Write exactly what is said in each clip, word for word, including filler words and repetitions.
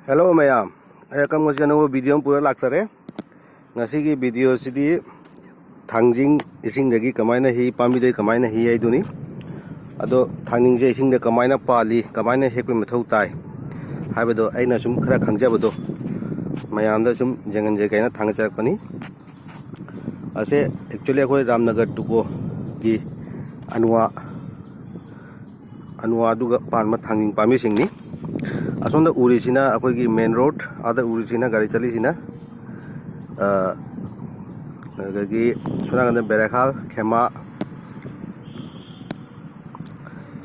Hello ꯃꯌꯥꯝ, ꯑꯩ ꯑꯀꯪꯕꯁꯤ ꯑꯅꯧꯕ video ꯑꯃ ꯄꯨꯔ ꯂꯥꯛꯆꯔꯦ꯫ ꯉꯁꯤꯒꯤ video ꯁꯤꯗꯤ ꯊꯥꯡꯖꯤꯡ ꯏꯁꯤꯡꯗꯒꯤ ꯀꯃꯥꯏꯅ ꯍꯤ, ꯄꯥꯝꯕꯤꯗꯒꯤ ꯀꯃꯥꯏꯅ ꯍꯤ ꯍꯥꯏꯗꯨꯅꯤ꯫ ꯑꯗꯣ ꯊꯥꯡꯖꯤꯡꯁꯦ ꯏꯁꯤꯡꯗ ꯀꯃꯥꯏꯅ ꯄꯥꯜꯂꯤ, ꯀꯃꯥꯏꯅ ꯍꯦꯛꯄꯒꯤ ꯃꯊꯧ ꯇꯥꯏ ꯍꯥꯏꯕꯗꯣ ꯑꯩꯅ ꯁꯨꯝ ꯈꯔ ꯈꯪꯖꯕꯗꯣ ꯃꯌꯥꯝꯗ ꯁꯨꯝ ꯌꯦꯡꯍꯟꯖꯒꯦ ꯍꯥꯏꯅ ꯊꯥꯡꯒꯠꯆꯔꯛꯄꯅꯤ꯫ ꯑꯁꯦ actually ꯑꯩꯈꯣꯏ ꯔꯥꯝꯅꯒꯔ ꯇꯨꯀꯣꯒꯤ ꯑꯅꯨꯋꯥ ꯑꯅꯨꯋꯥꯗꯨꯒ ꯄꯥꯟꯕ ꯊꯥꯡꯖꯤꯡ ꯄꯥꯝꯕꯤꯁꯤꯡꯅꯤ꯫ ꯑꯁꯣꯝꯗ ꯎꯔꯤꯁꯤꯅ ꯑꯩꯈꯣꯏꯒꯤ main road, ꯑꯥꯗ ꯎꯔꯤꯁꯤꯅ ꯒꯥꯔꯤ ꯆꯠꯂꯤꯁꯤꯅ, ꯑ, ꯑꯗꯒꯤ ꯁꯣꯝ ꯅꯥꯀꯟꯗ ꯕꯦꯔꯦꯈꯥꯜ, ꯈꯦꯃꯥ,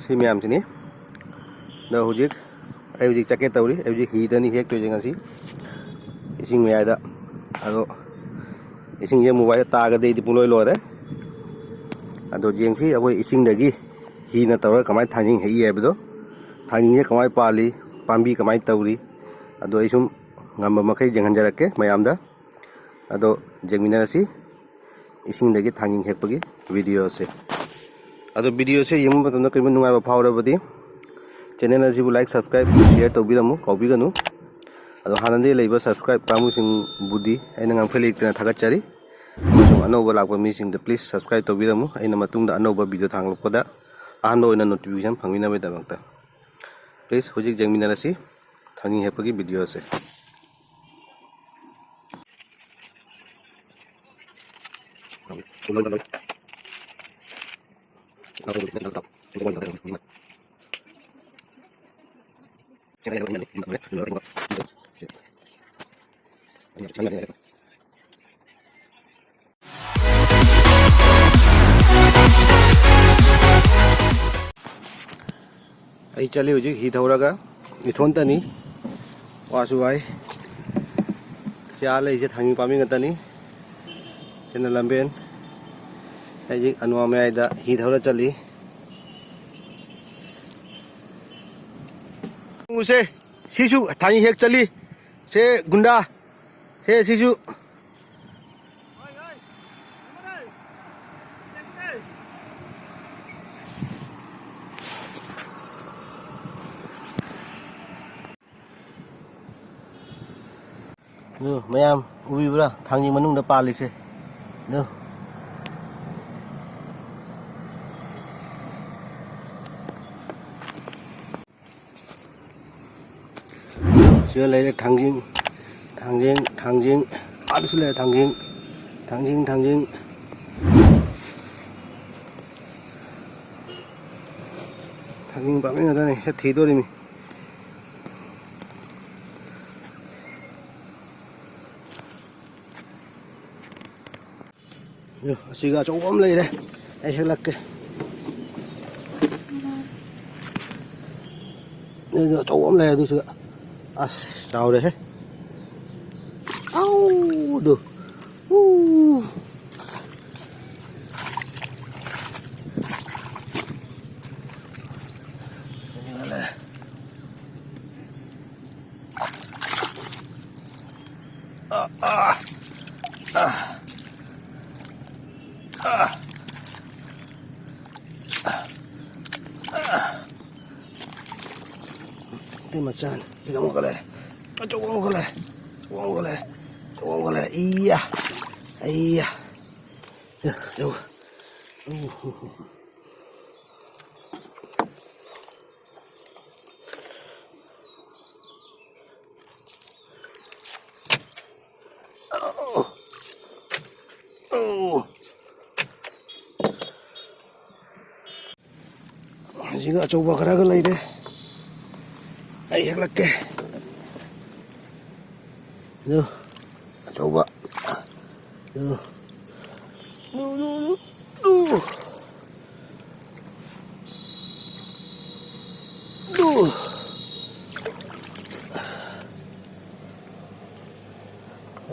ꯁꯤ ꯃꯌꯥꯝꯁꯤꯅꯤ꯫ ꯑꯗꯣ ꯍꯧꯖꯤꯛ ꯑꯩ ꯍꯧꯖꯤꯛ ꯆꯠꯀꯦ ꯇꯧꯔꯤ꯫ ꯑꯩ ꯍꯧꯖꯤꯛ ꯍꯤꯗꯅꯤ ꯍꯦꯛꯇꯣꯏꯁꯦ ꯉꯁꯤ ꯏꯁꯤꯡ ꯃꯌꯥꯏꯗ꯫ ꯑꯗꯣ ꯏꯁꯤꯡꯁꯦ mobile ꯇꯥꯒꯗꯤ ꯑꯩꯗꯤ ꯄꯨꯡꯂꯣꯏ ꯂꯣꯏꯔꯦ꯫ ꯑꯗꯣ ꯌꯦꯡꯁꯤ ꯑꯩꯈꯣꯏ ꯏꯁꯤꯡꯗꯒꯤ ꯍꯤꯅ ꯇꯧꯔꯒ ꯀꯃꯥꯏꯅ ꯊꯥꯡꯖꯤꯡ ꯍꯦꯛꯏ ꯍꯥꯏꯕꯗꯣ, ꯊꯥꯡꯖꯤꯡꯁꯦ ꯀꯃꯥꯏꯅ ꯄꯥꯜꯂꯤ, ꯄꯥꯝꯕꯤ ꯀꯃꯥꯏꯅ ꯇꯧꯔꯤ, ꯑꯗꯣ ꯑꯩ ꯁꯨꯝ ꯉꯝꯕ ꯃꯈꯩ ꯌꯦꯡꯍꯟꯖꯔꯛꯀꯦ ꯃꯌꯥꯝꯗ꯫ ꯑꯗꯣ ꯌꯦꯡꯃꯤꯟꯅꯔꯁꯤ ꯏꯁꯤꯡꯗꯒꯤ ꯊꯥꯡꯖꯤꯡ ꯍꯦꯛꯄꯒꯤ video ꯁꯦ꯫ ꯑꯗꯣ video ꯁꯦ ꯌꯦꯡꯕ ꯃꯇꯝꯗ ꯀꯔꯤꯒꯨꯝꯕ ꯅꯨꯡꯉꯥꯏꯕ ꯐꯥꯎꯔꯕꯗꯤ channel ꯑꯁꯤꯕꯨ like, subscribe, share ꯇꯧꯕꯤꯔꯝꯃꯨ, ꯀꯥꯎꯕꯤꯒꯅꯨ꯫ ꯑꯗꯣ ꯍꯥꯟꯅꯗꯒꯤ ꯂꯩꯕ subscribe ꯀꯥꯡꯕꯨꯁꯤꯡꯕꯨꯗꯤ ꯑꯩꯅ ꯉꯝꯈꯩ ꯂꯩꯇꯅ ꯊꯥꯒꯠꯆꯔꯤ꯫ ꯑꯃꯁꯨꯡ ꯑꯅꯧꯕ ꯂꯥꯛꯄ ꯃꯤꯁꯤꯡꯗ please subscribe ꯇꯧꯕꯤꯔꯝꯃꯨ, ꯑꯩꯅ ꯃꯇꯨꯡꯗ ꯑꯅꯧꯕ video ꯊꯥꯡꯒꯠꯂꯛꯄꯗ ꯑꯍꯥꯟꯕ ꯑꯣꯏꯅ notification ꯐꯪꯕꯤꯅꯕꯒꯤꯗꯃꯛꯇ꯫ Please ꯍꯧꯖꯤꯛ ꯌꯦꯡꯃꯤꯟꯅꯔꯁꯤ ꯊꯥꯡꯖꯤꯡ ꯍꯦꯛꯄꯒꯤ video ꯁꯦ꯫ ꯑꯩ ꯆꯠꯂꯤ ꯍꯧꯖꯤꯛ ꯍꯤ ꯊꯧꯔꯒ, ꯏꯊꯣꯟꯇꯅꯤ꯫ ꯋꯥꯁꯨ ꯋꯥꯏ꯫ ꯁꯤ ꯑꯥ ꯂꯩꯁꯦ ꯊꯥꯡꯖꯤꯡ ꯄꯥꯝꯕꯤ ꯉꯥꯛꯇꯅꯤ꯫ ꯁꯤꯅ ꯂꯝꯕꯦꯟ꯫ ꯑꯩ ꯍꯧꯖꯤꯛ ꯑꯅꯨꯋꯥ ꯃꯌꯥꯏꯗ ꯍꯤ ꯊꯧꯔ ꯆꯠꯂꯤ꯫ ꯎꯁꯦ, ꯁꯤꯁꯨ ꯊꯥꯡꯖꯤꯡ ꯍꯦꯛ ꯆꯠꯂꯤ꯫ ꯁꯦ ꯒꯨꯟꯗꯥ꯫ ꯁꯦ ꯁꯤꯁꯨ꯫ ꯑꯗꯨ ꯃꯌꯥꯝ ꯎꯕꯤꯕ꯭ꯔꯥ? ꯊꯥꯡꯖꯤꯡ ꯃꯅꯨꯡꯗ ꯄꯥꯜꯂꯤꯁꯦ꯫ ꯑꯗꯨ ꯁꯤꯗ ꯂꯩꯔꯦ ꯊꯥꯡꯖꯤꯡ, ꯊꯥꯡꯖꯤꯡ, ꯊꯥꯡꯖꯤꯡ꯫ ꯑꯥꯗꯁꯨ ꯂꯩꯔꯦ ꯊꯥꯡꯖꯤꯡ, ꯊꯥꯡꯖꯤꯡ, ꯊꯥꯡꯖꯤꯡ꯫ ꯊꯥꯡꯖꯤꯡ ꯄꯥꯝꯕꯤ ꯉꯥꯛꯇꯅꯦ꯫ ꯁꯤ ꯊꯤꯗꯣꯔꯤꯃꯤ꯫ ꯑꯁꯤꯒ ꯑꯆꯧꯕ ꯑꯃ ꯂꯩꯔꯦ, ꯑꯩ ꯍꯦꯛꯂꯛꯀꯦ꯫ ꯑꯗꯨꯒ ꯑꯆꯧꯕ ꯑꯃ ꯂꯩꯔꯦ, ꯑꯗꯨꯁꯨ꯫ ꯑꯁ, ꯆꯥꯎꯔꯦꯍꯦ꯫ ꯑꯧ, ꯑꯗꯨ꯫ ꯎ꯫ ꯑꯇꯩ ꯃꯆꯥꯅꯤ꯫ ꯁꯤꯗ ꯑꯃꯨꯛꯀ ꯂꯩꯔꯦ꯫ ꯑꯆꯧꯕ ꯑꯃꯨꯛꯀ ꯂꯩꯔꯦ꯫ ꯑꯆꯧꯕ ꯑꯃꯨꯛꯀ ꯂꯩꯔꯦ꯫ ꯑꯆꯧꯕ ꯑꯃꯨꯛꯀ ꯂꯩꯔꯦ꯫ ꯏꯌꯥ! ꯑꯩꯌꯥ! ꯌꯥ, ꯑꯆꯧꯕ꯫ ꯎ, ꯍꯨ, ꯍꯨ, ꯍꯨ꯫ ꯁꯤꯒ ꯑꯆꯧꯕ ꯈꯔꯒ ꯂꯩꯔꯦ, ꯑꯩ ꯍꯦꯛꯂꯛꯀꯦ꯫ ꯑꯗꯨ ꯑꯆꯧꯕ꯫ ꯑꯗꯨ꯫ ꯑꯗꯨ, ꯑꯗꯨ, ꯑꯗꯨ, ꯑꯗꯨ꯫ ꯑꯗꯨ꯫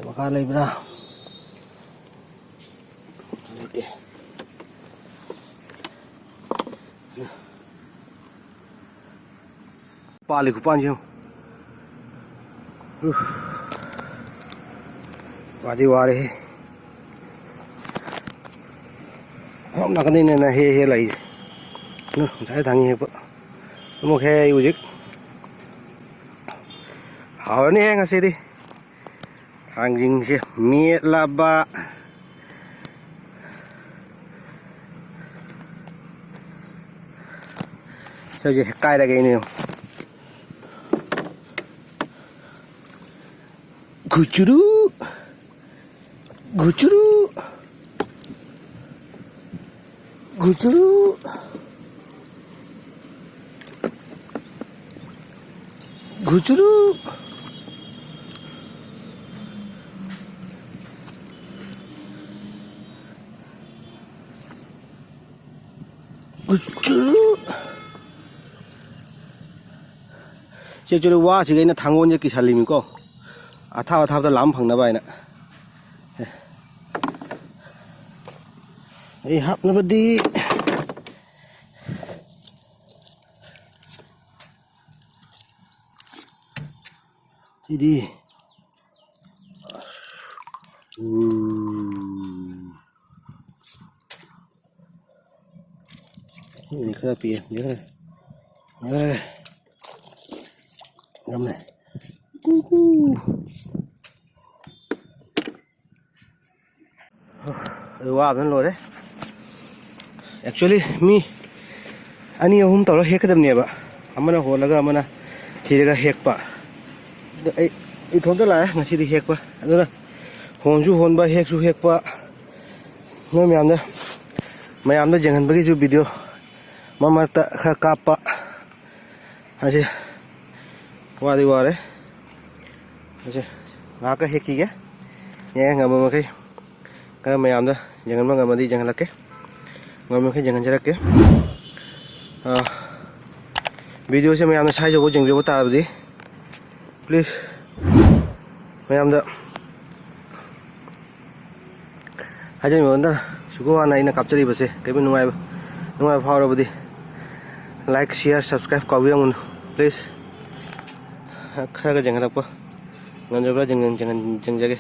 ꯃꯈꯥ ꯂꯩꯕ꯭ꯔꯥ? ꯂꯩꯇꯦ꯫ ꯄꯥꯜꯂꯤ ꯈꯨꯄꯥꯟꯁꯤ ꯌꯦꯡꯉꯨ꯫ ꯎꯐ꯫ ꯋꯥꯗꯤ ꯋꯥꯔꯦꯍꯦ꯫ ꯑꯁꯣꯝ ꯅꯥꯀꯟꯗꯩꯅꯦꯅ ꯍꯦꯛ ꯍꯦꯛ ꯂꯥꯛꯏꯁꯦ꯫ ꯎꯝ, ꯉꯁꯥꯏ ꯊꯥꯡꯖꯤꯡ ꯍꯦꯛꯄ꯫ ꯑꯃꯨꯛ ꯍꯦꯛ ꯑꯩ ꯍꯧꯖꯤꯛ꯫ ꯍꯥꯎꯔꯅꯤꯍꯦ ꯉꯁꯤꯗꯤ꯫ ꯊꯥꯡꯖꯤꯡꯁꯦ ꯃꯦꯠꯂꯕ꯫ ꯁꯤꯁꯦ ꯍꯦꯛꯀꯥꯏꯔꯒꯦ ꯑꯩꯅ꯫ ꯒꯨꯆꯨꯔꯨ, ꯒꯨꯆꯨꯔꯨ, ꯒꯨꯆꯨꯔꯨ, ꯒꯨꯆꯨꯔꯨ꯫ ꯒꯨꯆꯨꯔꯨ꯫ ꯁꯤ actually ꯋꯥꯁꯤꯒ ꯑꯩꯅ ꯊꯥꯡꯒꯣꯟꯁꯦ ꯀꯤꯁꯜꯂꯤꯃꯤꯀꯣ, ꯑꯊꯥꯕ ꯑꯊꯥꯕꯗ ꯂꯥꯝ ꯐꯪꯅꯕ ꯍꯥꯏꯅ꯫ ꯑꯩ ꯍꯥꯞꯅꯕꯗꯤ ꯁꯤꯗꯤ, ꯎꯝ꯫ ꯁꯤꯗꯤ ꯈꯔ ꯄꯤꯛꯑꯦ, ꯁꯤꯗꯤ ꯈꯔ, ꯑꯦ, ꯉꯝꯃꯦ꯫ ꯀꯨ ꯀꯨ꯫ ꯑꯗꯨ ꯋꯥꯕꯅ ꯂꯣꯏꯔꯦ꯫ Actually, ꯃꯤ ꯑꯅꯤ ꯑꯍꯨꯝ ꯇꯧꯔꯒ ꯍꯦꯛꯀꯗꯕꯅꯦꯕ, ꯑꯃꯅ ꯍꯣꯜꯂꯒ ꯑꯃꯅ ꯊꯤꯔꯒ ꯍꯦꯛꯄ꯫ ꯑꯗꯣ ꯑꯩ ꯏꯊꯣꯝꯇ ꯂꯥꯛꯑꯦ ꯉꯁꯤꯗꯤ ꯍꯦꯛꯄ, ꯑꯗꯨꯅ ꯍꯣꯟꯁꯨ ꯍꯣꯟꯕ, ꯍꯦꯛꯁꯨ ꯍꯦꯛꯄ, ꯅꯣꯏ ꯃꯌꯥꯝꯗ, ꯃꯌꯥꯝꯗ ꯌꯦꯡꯍꯟꯕꯒꯤꯁꯨ video ꯃꯔꯛ ꯃꯔꯛꯇ ꯈꯔ ꯀꯥꯞꯄ꯫ ꯑꯁꯤ ꯋꯥꯗꯤ ꯋꯥꯔꯦ꯫ ꯑꯁꯤ ꯉꯥꯏꯍꯥꯛꯀ ꯍꯦꯛꯈꯤꯒꯦ꯫ ꯌꯦꯡꯉꯦ, ꯉꯝꯕ ꯃꯈꯩ ꯈꯔ ꯃꯌꯥꯝꯗ ꯌꯦꯡꯍꯟꯕ ꯉꯝꯃꯗꯤ ꯌꯦꯡꯍꯜꯂꯛꯀꯦ, ꯉꯝꯕ ꯃꯈꯩ ꯌꯦꯡꯍꯟꯖꯔꯛꯀꯦ꯫ ꯑꯥ, videoꯁꯦ ꯃꯌꯥꯝꯅ ꯁ꯭ꯋꯥꯏ ꯌꯧꯕ ꯌꯦꯡꯕꯤꯔꯛꯄ ꯇꯥꯔꯕꯗꯤ, please, ꯃꯌꯥꯝꯗ ꯍꯥꯏꯖꯅꯤꯡꯕ ꯑꯃꯅ, ꯁꯨꯛ ꯋꯥꯅ ꯑꯩꯅ ꯀꯥꯞꯆꯔꯤꯕꯁꯦ ꯀꯔꯤꯒꯨꯝꯕ ꯅꯨꯡꯉꯥꯏꯕ, ꯅꯨꯡꯉꯥꯏꯕ ꯐꯥꯎꯔꯕꯗꯤ like, share, subscribe ꯀꯥꯎꯕꯤꯔꯝꯒꯅꯨ, please꯫ ꯈꯔꯒ ꯌꯦꯡꯍꯜꯂꯛꯄ ꯉꯝꯖꯕ꯭ꯔꯥ ꯌꯦꯡ-, ꯌꯦꯡ-, ꯌꯦꯡꯖꯒꯦ꯫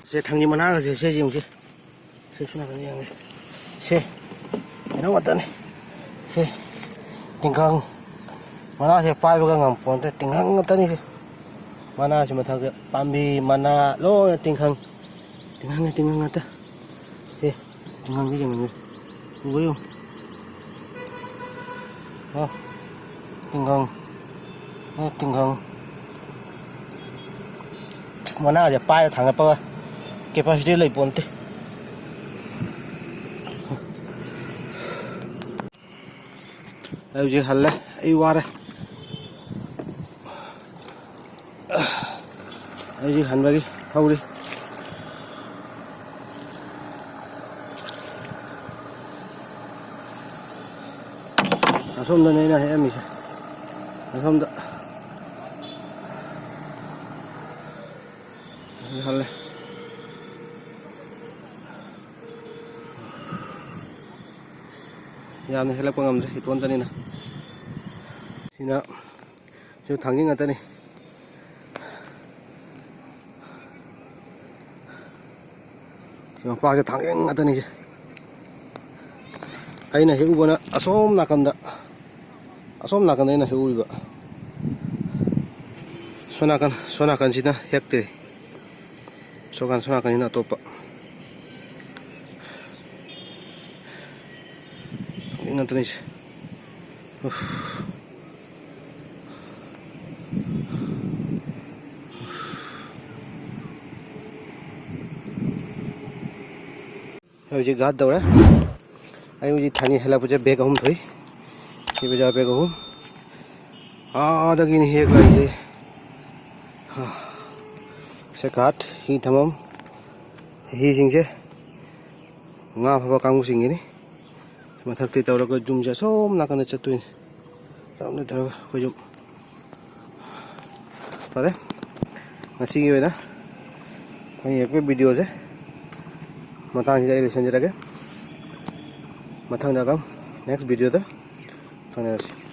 ꯁꯦ, ꯊꯥꯡꯖꯤꯡ ꯃꯅꯥꯒꯁꯦ ꯁꯦ ꯌꯦꯡꯉꯨꯁꯦ꯫ ꯁꯤ ꯁꯣꯝ ꯅꯥꯀꯟꯗ ꯌꯦꯡꯉꯦ꯫ ꯁꯤ ꯀꯩꯅꯣ ꯉꯥꯛꯇꯅꯤ꯫ ꯁꯤ ꯇꯤꯡꯈꯪ ꯃꯅꯥꯁꯦ ꯄꯥꯏꯕꯒ ꯉꯝꯄꯣꯟꯇꯦ, ꯇꯤꯡꯈꯪ ꯉꯥꯛꯇꯅꯤ ꯁꯤ꯫ ꯃꯅꯥꯁꯤ ꯃꯊꯛꯇ ꯄꯥꯝꯕꯤ ꯃꯅꯥ ꯂꯣꯏꯅ ꯇꯤꯡꯈꯪ, ꯇꯤꯡꯈꯪꯅꯤ, ꯇꯤꯡꯈꯪ ꯉꯥꯛꯇ꯫ ꯁꯤ ꯇꯤꯡꯈꯪꯁꯤ ꯌꯦꯡꯉꯨꯅꯦ, ꯎꯕ꯭ꯔꯥ ꯌꯦꯡꯉꯨ꯫ ꯑꯣ, ꯇꯤꯡꯈꯪ, ꯑꯣ, ꯇꯤꯡꯈꯪ꯫ ꯃꯅꯥꯁꯦ ꯄꯥꯏꯔ ꯊꯥꯡꯒꯠꯄꯒ capacity ꯂꯩ ꯄꯣꯟꯇꯦ꯫ ꯑꯩ ꯍꯧꯖꯤꯛ ꯍꯜꯂꯦ, ꯑꯩ ꯋꯥꯔꯦ꯫ ꯑꯩ ꯍꯧꯖꯤꯛ ꯍꯟꯕꯒꯤ ꯊꯧꯔꯤ꯫ ꯑꯁꯣꯝꯗꯅꯦ ꯑꯩꯅ ꯍꯦꯛꯑꯝꯃꯤꯁꯦ, ꯑꯁꯣꯝꯗ꯫ ꯍꯧꯖꯤꯛ ꯍꯜꯂꯦ꯫ ꯌꯥꯝꯅ ꯍꯦꯜꯂꯛꯄ ꯉꯝꯗ꯭ꯔꯦ ꯏꯇꯣꯟꯇꯅꯤꯅ꯫ ꯁꯤꯅ, ꯁꯤ ꯊꯥꯡꯖꯤꯡ ꯉꯥꯛꯇꯅꯤ꯫ ꯁꯤ ꯃꯄꯥꯁꯦ ꯊꯥꯡꯖꯤꯡ ꯉꯥꯛꯇꯅꯤ꯫ ꯁꯤ ꯑꯩꯅ ꯍꯦꯛꯎꯕꯅ ꯑꯁꯣꯝ ꯅꯥꯀꯟꯗ, ꯑꯁꯣꯝ ꯅꯥꯀꯟꯗ ꯑꯩꯅ ꯍꯦꯛꯎꯔꯤꯕ꯫ ꯁꯣꯝ ꯅꯥꯀꯟ, ꯁꯣꯝ ꯅꯥꯀꯟꯁꯤꯅ ꯍꯦꯛꯇ꯭ꯔꯤ꯫ ꯁꯣꯝ ꯅꯥꯀꯟ, ꯁꯣꯝ ꯅꯥꯀꯟꯁꯤꯅ ꯑꯇꯣꯞꯄ꯫ ꯊꯥꯡꯖꯤꯡ ꯉꯥꯛꯇꯅꯤ ꯁꯤ꯫ ꯎꯐ꯫ ꯍꯧꯖꯤꯛ ꯒꯥꯔꯗ ꯇꯧꯔꯦ꯫ ꯑꯩ ꯍꯧꯖꯤꯛ ꯊꯥꯡꯖꯤꯡ ꯍꯦꯛꯂꯛꯄꯁꯦ ꯕꯦꯒ ꯑꯍꯨꯝ ꯊꯣꯛꯏ꯫ ꯁꯤ ꯕꯖꯥꯔ ꯕꯦꯒ ꯑꯍꯨꯝ꯫ ꯑꯥꯗꯒꯤꯅꯤ ꯍꯦꯛꯂꯛꯏꯁꯦ꯫ ꯁꯦ ꯒꯥꯔꯗ, ꯍꯤ ꯊꯝꯐꯝ꯫ ꯍꯤꯁꯤꯡꯁꯦ ꯉꯥ ꯐꯥꯕ ꯀꯥꯡꯕꯨꯁꯤꯡꯒꯤꯅꯤ꯫ ꯃꯊꯛꯇꯩ ꯇꯧꯔꯒ ꯌꯨꯝꯁꯦ ꯑꯁꯣꯝ ꯅꯥꯀꯟꯗ ꯆꯠꯇꯣꯏꯅꯤ꯫ ꯇꯞꯅ ꯇꯧꯔꯒ ꯑꯩꯈꯣꯏꯁꯨ꯫ ꯐꯔꯦ, ꯉꯁꯤꯒꯤ ꯑꯣꯏꯅ ꯊꯥꯡꯖꯤꯡ ꯍꯦꯛꯄꯒꯤ ꯚꯤꯗꯤꯑꯣꯁꯦ ꯃꯇꯥꯡꯁꯤꯗ ꯑꯩ ꯂꯣꯏꯁꯤꯟꯖꯔꯒꯦ꯫ ꯃꯊꯪꯗ ꯑꯗꯨꯝ next ꯚꯤꯗꯤꯑꯣꯗ ꯊꯦꯡꯅꯔꯁꯤ꯫